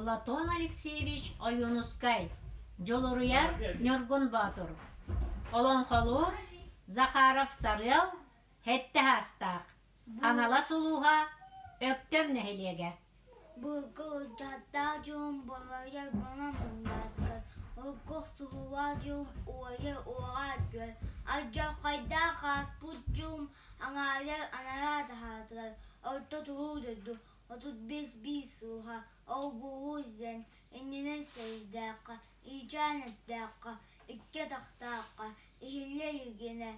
Платон Алексеевич Ойуунускай, Дьулуруйар Ньургун Боотур, Олоҥхолуур Захаров Сарыал, Сэттэ саастаах, Хаҥалас улууһа, Өктөм нэһилиэгэ. Былыргы урдаттаах дьон балайа гынан муннаатылар, урукку охсуһуулаах дьон уойар уоҕа күөл, алдьархайдаах ааспыт дьон аҥаарыгар анараа таһаатылар, орто туруу дойду 35 биир сылга ол-буолу истэн, иннинэн сэрэйдээххэ, иичээн эттэххэ, икки атахтаахха, иһиллэ илигинэ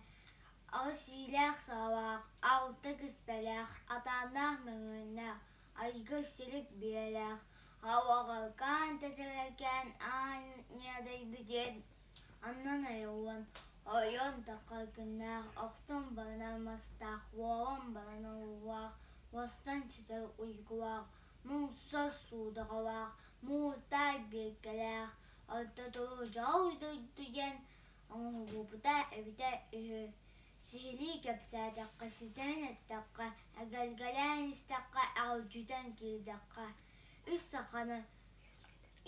аҕыс иилээх-саҕалаах, алта киспэлээх, атааннаах мөҥүөннээх, айгыр-силик биэлээх, алаҕаркаан тэтэрэркээн аан ньыадайбыт диэн аннан айыллан, ойон таххар күннээх, охтон баранар мастаах, уолан баранар уулаах, уостан сүтэр уйгулаах, муҥсар суудаҕалаах, муурдаай биэркэлээх, орто туруу дьол дойду диэн оҥоһуллубута эбитэ үһү. Сиһилии кэпсээтэххэ, ситэн эттэххэ, эгэлгэлээн истэххэ, эҕирдьитэн киирдэххэ, үс саханы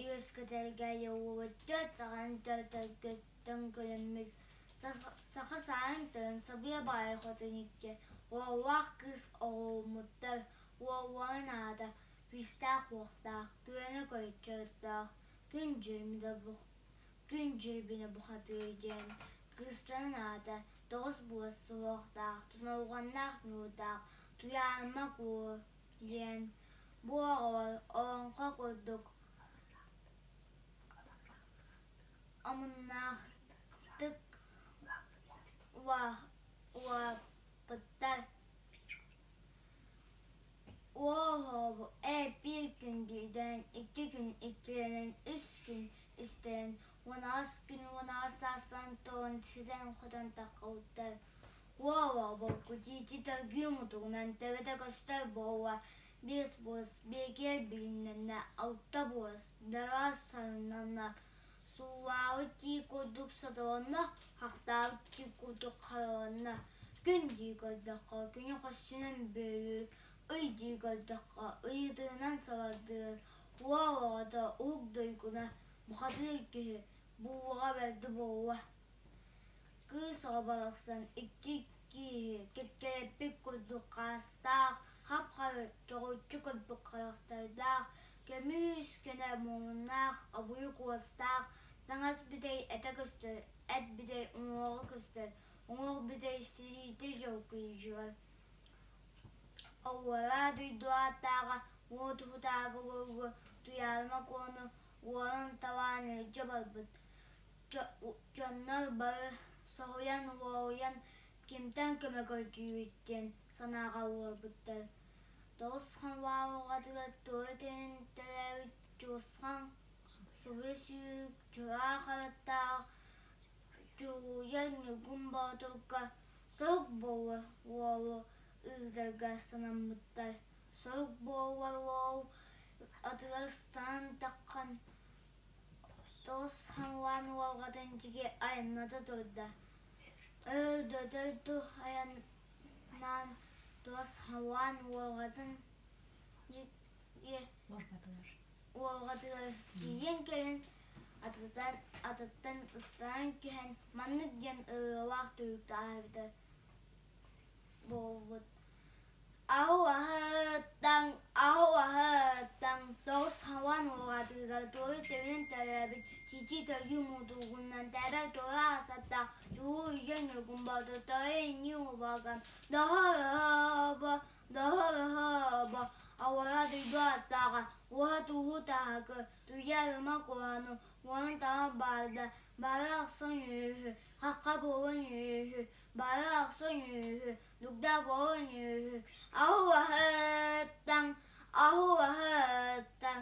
үөскэтэргэ уйуллубут түөрт саханы төрөтөргө төҥкөлөммүт саха саарын тойон Сабыйа баайа хотун икки уоллаах кыыс оҕоломмуттар. Уолларын аата күүстээх-уохтаах, күөнэ көрчөрдөөх, күн Күн Дьирбинэ бухатыыр диэн кыыстарын аата тоҕус буос суһуохтаах, туналҕаннаах ньуурдаах Туйаарыма Куо диэн бу оҕолор олоҥхо курдук омуннаахтык улааппыттар. Уол ээ биир күн биирдэнэн, икки күн иккилэнэн, үс күн үстэнэн, 18 күн 18 саастарын туолан ситэн-хотон таххыбыттар. Уол оҕобокку тиити төргүү мутугунан төбөтө көстөр буолла, биэс буос биэкиэр билиннэннэ, алта буос дараас сарыннанна, суулаабыт тии курдук сотолонно, хахтаабыт тии курдук хараланна. Күн дии көрдөххө, күнү хосчунан бүөлүүр, ый дии көрдөххө, ыйытыынан сабардыыр, уол оҕото уһук дойгуна, бухатыыр киһи, буулаҕа бэрдэ буолла. Кыыс оҕо барахсан икки кииһи кэккэлэппит курдук хаастаах, хап-хара чоҕурчу көрбүт харахтардаах, көмүс көнө муомуннаах, обуйук уостаах, таҥас бүтэй этэ көстөр, эт бүтэй уҥуоҕа көстөр, уҥуох бүтэй сириитэ дьолкуйдьугар. Оҕуолаа дойду ааттааҕа уот уһутааҕы уолгу Туйаарыма Куону уоран талаан илдьэ барбыт. Дьоннор бары соһуйан уолуйан кимтэн көмө көрдүүбүт диэн санааҕа уорбуттар. Тоҕус хонваалҕатыгар туора тэнин төрөөбүт Дьулусхан субуйа сүүрүк дьураа хараттаах Дьулуйар Ньургун Боотурга сорук буолар уолу ыытарга санаммыттар. Сорук буолар уол атыгар ыстанан таххан тоҕус хаҥылаан уолҕатын диэки айанната турда. Өр да төрдү айаннаан тоҕус хаҥылаан уолҕатын уолҕатыгар тиийэн кэлэн атыттан ыстанан түһэн маннык диэн ырыалаах түбүктээбитэ буолбут. Аһу-аһыттан, аһу-аһыттан тоҕус хаван уоҕатыгар туору тэбинэн төрөөбүт ситии төргүү мутугунан тэбэр туора асаттаах чулуу үйэ ньургун боотуртору иннии убалган доһо-доһо доһо-доһо ауара дойду аттааҕа уоһа тууһу таһакы туйа ырыма куһану уонун таҥа баарда бары ахсын үөһү хахха буолан үөһү бары ахсын үөһү дугда буолан үөһү аһу-аһыттан аһу-аһыттан.